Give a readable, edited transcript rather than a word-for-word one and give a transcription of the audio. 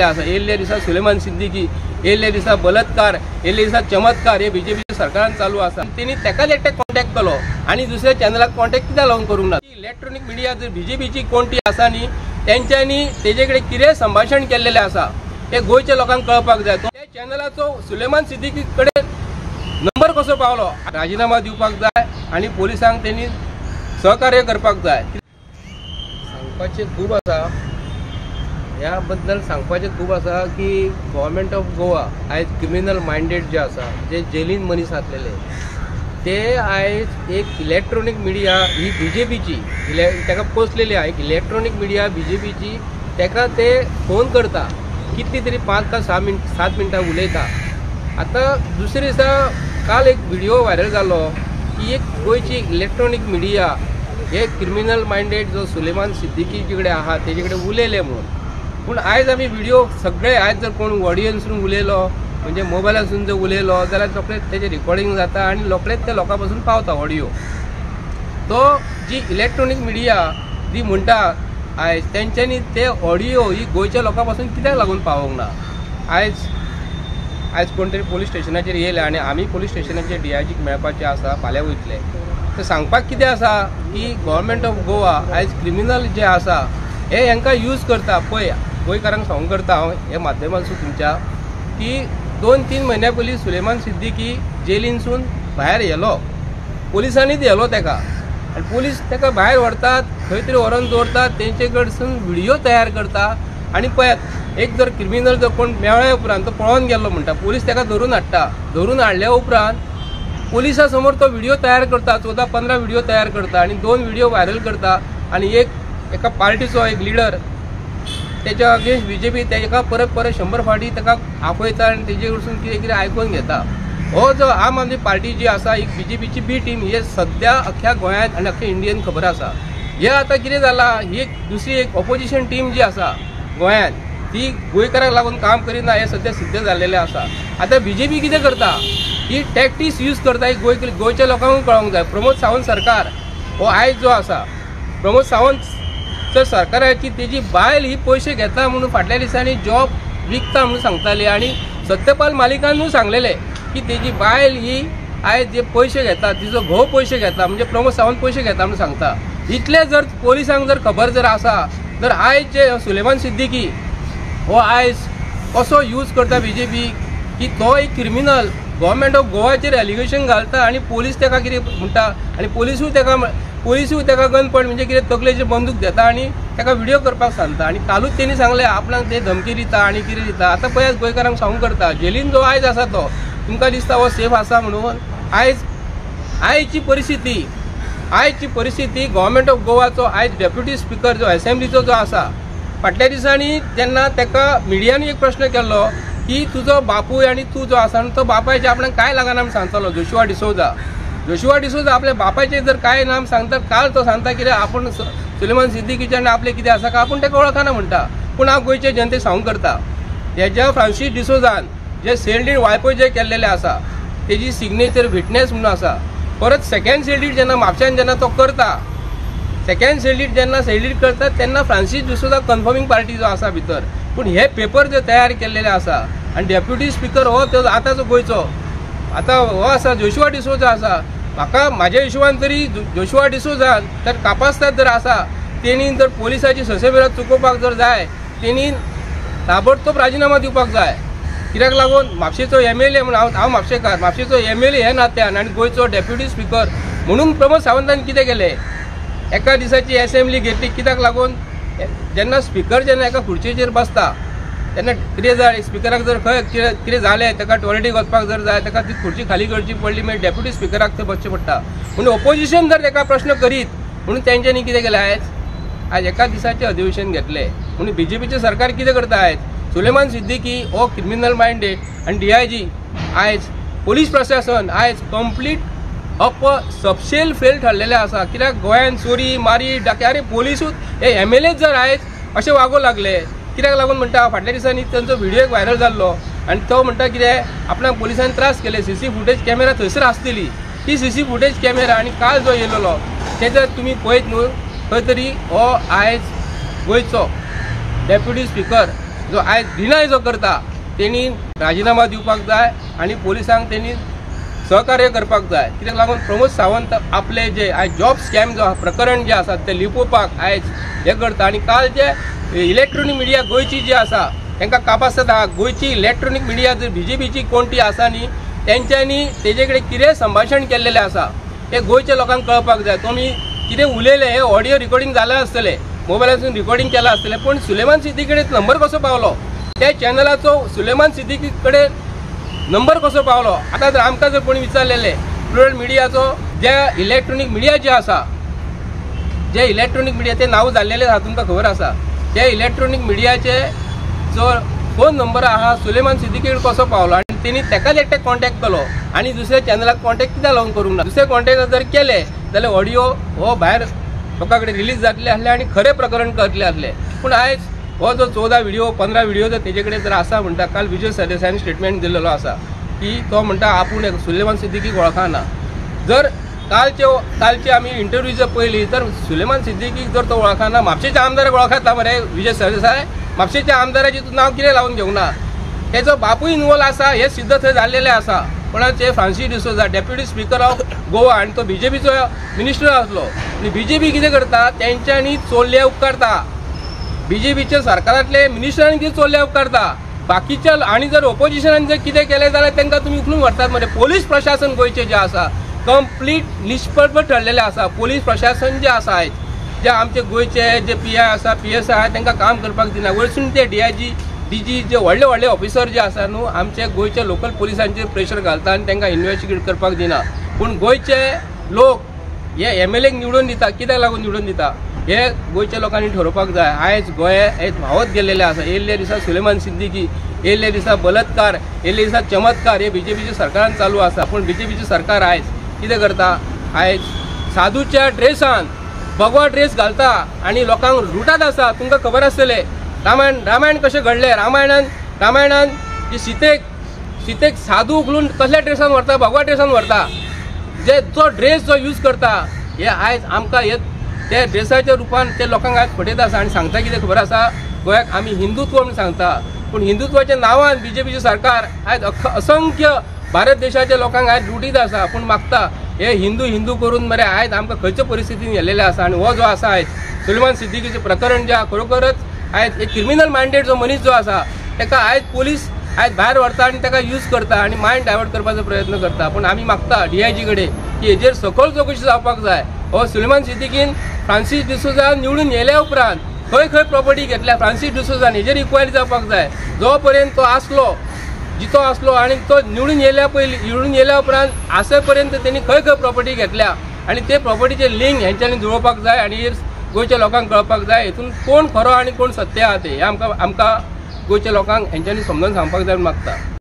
आसा. येयल्ल्या दिसा सुलेमान सिद्दीकी, येयल्ल्या दिसा बलात्कार, येयल्ल्या दिसा चमत्कार हे बीजेपीच्या सरकारान चालू आसा. तेणी तेकाच एकट्याक कॉन्टॅक्ट केलो आनी दुसऱ्या चॅनलाक कॉन्टॅक्ट कित्याक लागून करूंक ना. इलेक्ट्रॉनीक मिडिया जर बीजेपीची कोण ती आसा न्ही, तेंच्यांनी तेजे कडेन कितें संभाशण केल्लेलें आसा तें गोंयच्या लोकांक कळपाक जाय. त्या चॅनलाचो सुलेमान सिद्दीकी कडेन नंबर कसो पावलो, राजिनामा दिवपाक जाय आनी पोलिसांक तेणी सहकार्य करपाक जाय. सांगपाचें खूब आसा, ह्या बद्दल सांगपाचें खूब आसा की गव्हर्मेंट ऑफ गोवा आयज क्रिमिनल मायंडेड जे आसा, जे जेलीन मनीस आसलेले ते आयज एक इलेक्ट्रॉनीक मिडिया ही बीजेपीची ताका पोसलेली आहा. एक इलेक्ट्रॉनीक मिडिया बीजेपीची ताका ते फोन करता, कितली तरी 5 का 7 मिनटां उलयता. आतां दुसरे दिसा काल एक व्हिडिओ व्हायरल जालो की एक गोंयची इलेक्ट्रॉनीक मिडिया हे क्रिमिनल मायंडेड जो सुलेमान सिद्दीकी कडेन आहा तेजे कडेन उलयले म्हणून. पूण आयज आमी व्हिडिओ सगळे आयज जर कोण ऑडियन्सून उलयलो म्हणजे मोबायलासून जर उलयलो जाल्यार रोखडेच तेजें रिकॉर्डिंग जाता आनी रोखडेच त्या लोकां पासून पावता ऑडियो. तो जी इलेक्ट्रॉनीक मिडिया जी म्हणटा आयज तेंच्यांनी ते ऑडियो ही गोंयच्या लोकां पासून कित्याक लागून पावोंक ना. आयज आयज कोण तरी पोलीस स्टेशनाचेर येयले आनी आमी पोलीस स्टेशनाचेर डीआयजीक मेळपाचें आसा, फाल्यां वयतले. तर सांगपाक कितें आसा की गव्हर्मेंट ऑफ गोवा आयज क्रिमिनल जे आसा हे हेंकां यूज करता. पळय गोंयकारांक सांगूंक करता हांव हे माध्यमांतसून तुमच्या की 2-3 म्हयन्या पयलीं सुलेमान सिद्दीकी जेलीनसून भायर येलो, पोलिसांनीच व्हेलो तेका आनी पोलीस तेका भायर व्हरतात, खंय तरी व्हरोन दवरतात, तेंचे कडसून व्हिडियो तयार करता. आनी पळयात एक जर क्रिमिनल जर कोण मेळ्ळ्या उपरांत तो पळोवन गेल्लो म्हणटा, पोलीस तेका धरून हाडटा, धरून हाडल्या उपरांत पोलिसा समोर तो व्हिडिओ तयार करता, 14-15 व्हिडिओ तयार करता आनी 2 व्हिडिओ व्हायरल करता. आनी एक एका पार्टीचो एक लिडर तेच्या अगेन्स्ट बीजेपी तेका परत परत 100 फावटी तेका आपयता आनी तेजे कडसून कितें कितें आयकून घेता. हो जो आम आदमी पार्टी जी आसा एक बीजेपीची बी टीम हे सद्या अख्ख्या गोंयांत आनी अख्ख्या इंडियन खबर आसा. हे आतां कितें जालां, ही एक दुसरी एक ऑपोजिशन टीम जी आसा गोंयांत ती गोंयकारांक लागून काम करिना हें सद्या सिद्ध जाल्लेलें आसा. आतां बीजेपी कितें करता, ही टॅक्टिक्स यूज करता. ही गोंयच्या लोकांक कळोंक जाय. प्रमोद सावंत सरकार हो आयज जो आसा, प्रमोद सावंत सरकाराची तेजी बायल ही पयशे घेता म्हणून फाटल्या दिसांनी जॉब विकता म्हणून सांगताली आनी सत्यपाल मालिकानूय सांगलेले की तेजी बायल ही आयज जे पयशे घेता, तिजो घोव पयशे घेता म्हणजे प्रमोद सावंत पयशे घेता म्हणून सांगता. इतलें जर पोलिसांक जर खबर जर आसा तर आयज जे सुलेमान सिद्दीकी हो आयज कसो यूज करता बीजेपी की तो एक क्रिमिनल गव्हर्मेंट ऑफ गोवाचेर एलिगेशन घालता आनी पोलीस तेका कितें म्हणटा आनी पोलिसूय तेका गन पॉयंट म्हणजे कितें तकलेचेर बंदूक घेता आनी तेका व्हिडिओ करपाक सांगता. आनी कालूच तेणी सांगलें आपणाक ते धमकी दिता आनी कितें दिता. आतां पळयात गोंयकारांक सांगूंक करता, जेलीन जो आयज आसा तो तुमकां दिसता हो सेफ आसा म्हणून. आयज आयची परिस्थिती गव्हर्मेंट ऑफ गोवाचो आयज डेप्युटी स्पिकर जो एसेंब्लीचो जो आसा, फाटल्या दिसांनी जेन्ना तेका मिडियान एक प्रश्न केल्लो की तुजो बापूय आनी तूं जो आसा तो बापायचें आपणाक कांय लागना म्हूण सांगतालो जोशुआ डिसोजा. जोशुआ डिसोजा आपल्या बापायचें जर कांय नाम सांगता, काल तो सांगता कितें आपूण सुलेमान सिद्दीकीचें आनी आपलें कितें आसा काय आपूण तेका वळखना म्हणटा. पूण हांव गोंयचे जनतेक सांगूंक करता, तेज्या फ्रांसीस डिसोजान जे सेल did वायपो जे केल्लेले आसा तेजी सिग्नेचर विटनेस म्हणून आसा. परत सेकंड सेल did जेन्ना म्हापश्यान जेन्ना तो करता, सेकंड सेल did जेन्ना सेल did करता तेन्ना फ्रांसीस डिसोजा कन्फर्मींग पार्टी जो आसा भितर. पूण हे पेपर जे तयार केल्लेले आसा आनी डेप्युटी स्पिकर हो तो आतांचो गोंयचो आतां हो आसा जोशुआ डिसोजा आसा. म्हाका म्हाज्या हिशोबान तरी जोशुआ डिसोजान तर कापास्ताद जर आसा तेणी जर पोलिसाची ससेबिरा चुकोवपाक जर जाय तेणी ताबडतोब राजिनामा दिवपाक जाय. कित्याक लागून म्हापशेचो एमएलए म्हणून हांव म्हापशेकार, म्हापशेचो एमएलए हे नात्यान आनी गोंयचो डेप्युटी स्पिकर म्हणून प्रमोद सावंतान कितें केलें, एका दिसाची एसेंब्ली घेतली. कित्याक लागून जेन्ना स्पिकर जेन्ना एका खुर्चेचेर बसता तेन्ना कितें जाय स्पिकराक जर खंय कितें जालें ताका टॉयलेटीक वचपाक जर जाय ताका ती खुर्ची खाली करची पडली मागीर डेप्युटी स्पिकराक थंय बसचें पडटा. म्हणून ओपोजिशन जर ताका प्रश्न करीत म्हणून तेंच्यांनी कितें केलें, आयज आयज एका दिसाचें अधिवेशन घेतलें. म्हणून बीजेपीचें सरकार कितें करता आयज, सुलेमान सिद्दीकी हो क्रिमिनल मायंडेड आनी डीआयजी आयज पोलीस प्रशासन आयज कंप्लीट अप सबशेल फेल ठरलेलें आसा. कित्याक गोंयांत चोरी मारी डाके, अरे पोलिसूच हे एमएलए जर आयज अशें वागोवंक लागले कित्याक लागून म्हणटा, फाटल्या दिसांनी तांचो व्हिडियो एक व्हायरल जाल्लो आनी तो म्हणटा कितें आपणाक पोलिसांनी त्रास केले, सीसी फुटेज कॅमेरा थंयसर आसतली ती सीसी फुटेज कॅमेरा आनी काल जो येयलेलो तेजो तुमी पळयत न्हू खंय तरी हो आयज गोंयचो डेप्युटी स्पिकर जो आयज डिनाय जो करता तेणी राजिनामा दिवपाक जाय आनी पोलिसांक तेणी सहकार्य करपाक जाय. कित्याक लागून प्रमोद सावंत आपले जे आयज जॉब स्कॅम जो प्रकरण जे आसा ते लिपोवपाक आयज हें करता. आनी काल जे इलेक्ट्रॉनीक मिडिया गोंयची जी आसा तांकां कापासत आहा. गोंयची इलेक्ट्रॉनीक मिडिया जर बीजेपीची कोण ती आसा न्ही तेंच्यांनी तेजे कडेन कितें संभाशण केल्लेलें आसा तें गोंयच्या लोकांक कळपाक जाय. तुमी कितें उलयलें हें ऑडियो रिकॉर्डिंग जालें आसतलें, मोबायलासून रिकॉर्डिंग केलां आसतलें, पूण सुलेमान सिद्दीकी कडेन नंबर कसो पावलो, त्या चॅनलाचो सुलेमान सिद्दीकी कडेन नंबर कसो पावलो? आतां जर आमकां जर कोणी विचारलेलें प्लुरल मिडियाचो जे इलेक्ट्रॉनीक मिडिया जे आसा, जे इलेक्ट्रॉनीक मिडिया ते नांव जाल्लेले आसा तुमकां खबर आसा, ते इलेक्ट्रॉनीक मिडियाचे जो फोन नंबर आहा सुलेमान सिद्दीकी कडेन कसो पावलो आनी तेणी तेकाच एकट्याक कॉन्टेक्ट केलो आनी दुसऱ्या चॅनलाक कॉन्टेक्ट कित्याक लागून करूंक ना? दुसरे कॉन्टेक्ट जर केले जाल्यार ऑडियो हो भायर लोकां कडेन रिलीज जातले आसले आनी खरें प्रकरण कळटलें आसलें. पूण आयज हो जो 14 व्हिडिओ 15 व्हिडिओ जर तेजे कडेन जर आसा म्हणटा, काल विजय सरदेसायान स्टेटमेंट दिल्लो आसा की तो म्हणटा आपूण सुलेमान सिद्दीकीक वळखना. जर कालचे आमी इंटरव्यू जर पळयली तर सुलेमान सिद्दीकीक जर तो वळखना, म्हापशेच्या आमदाराक वळखता मरे विजय सरदेसाय, म्हापशेच्या आमदाराचें तूं नांव कितें लावन घेवंक ना? तेजो बापूय इनवॉल्व आसा हें सिद्ध थंय जाल्लेलें आसा. कोणाचे? Francis D'Souza, deputy speaker of Goa, आनी तो बीजेपीचो मिनिस्टर आसलो. आनी बीजेपी कितें करता, तेंच्यांनी चोरले उपकारता, बीजेपीच्या सरकारांतले मिनिस्टरांनी कितें चोरले उपकारता, बाकीच्या आनी जर ओपोजिशनान जर कितें केलें जाल्यार तांकां तुमी उखलून व्हरतात मरे. पोलीस प्रशासन गोंयचें जें आसा कंप्लीट निष्प्रभ ठरलेलें आसा. पोलीस प्रशासन जें आसा आयज जे आमचे गोंयचे जे पी I आसा, पी एस I आसा, तांकां काम करपाक दिना. वयरसून ते D I G, D G जे व्हडले व्हडले ऑफिसर जे आसा न्हू आमचे गोंयच्या लोकल पोलिसांचेर प्रेशर घालता आनी तांकां इन्वेस्टिगेट करपाक दिना. पूण गोंयचे लोक हे एम एल एक निवडून दिता, कित्याक लागून निवडून दिता हे गोंयच्या लोकांनी ठरोवपाक जाय. आयज गोंय हे व्हांवत गेल्लेले आसा. येयल्ल्या दिसा सुलेमान सिद्दीकी, येयल्ल्या दिसा बलात्कार, येयल्ल्या दिसा चमत्कार हे बीजेपीच्या सरकारान चालू आसा. पूण बीजेपीचें सरकार आयज कितें करता, आयज साधूच्या ड्रेसान भगवा ड्रेस घालता आनी लोकांक लुटात आसा. तुमकां खबर आसतलें रामायण कशें घडलें. रामायणान जी सीतेक साधू उखलून कसल्या ड्रेसान व्हरता, भगवा ड्रेसान व्हरता. जे जो ड्रेस जो यूज करता हे आयज आमकां हे ते ड्रेसाच्या रुपान ते लोकांक आयज फटयत आसा. आनी सांगता कितें खबर आसा, गोंयाक आमी हिंदुत्व म्हूण सांगता, पूण हिंदुत्वाच्या नांवान बीजेपीचें सरकार आयज असंख्य भारत देशाच्या लोकांक आयज लुटीत आसा. पूण मागता हे हिंदू हिंदू करून मरे आयज आमकां खंयच्या परिस्थितीन गेल्लेले आसा. आनी हो जो आसा आयज सुलेमान सिद्दीकीचें प्रकरण जें खरोखरच आयज एक क्रिमिनल मायंडेड जो मनीस जो आसा ताका आयज पोलीस आयज भायर व्हरता आनी ताका यूज करता आनी मायंड डायवर्ट करपाचो प्रयत्न करता. पूण आमी मागता डी I जी कडेन की हेजेर सखोल चवकशी जावपाक जाय. हो सुलेमान सिद्दीकीन फ्रांसीस डिसोजा निवडून येयल्या उपरांत खंय खंय प्रॉपर्टी घेतल्या फ्रांसीस डिसोजान, हेजेर इन्क्वायरी जावपाक जाय. जो पर्यंत तो आसलो जितो आसलो आनी तो निवडून येयल्या पयलीं, निवडून येयल्या उपरांत आसे पर्यंत तेणी खंय खंय प्रॉपर्टी घेतल्या आनी ते प्रॉपर्टीचे लिंक हेंच्यांनी जुळोवपाक जाय आनी गोंयच्या लोकांक कळपाक जाय हितून कोण खरो आनी कोण सत्य आहा ते हे आमकां गोंयच्या लोकांक हेंच्यांनी समजून सांगपाक जाय मागता.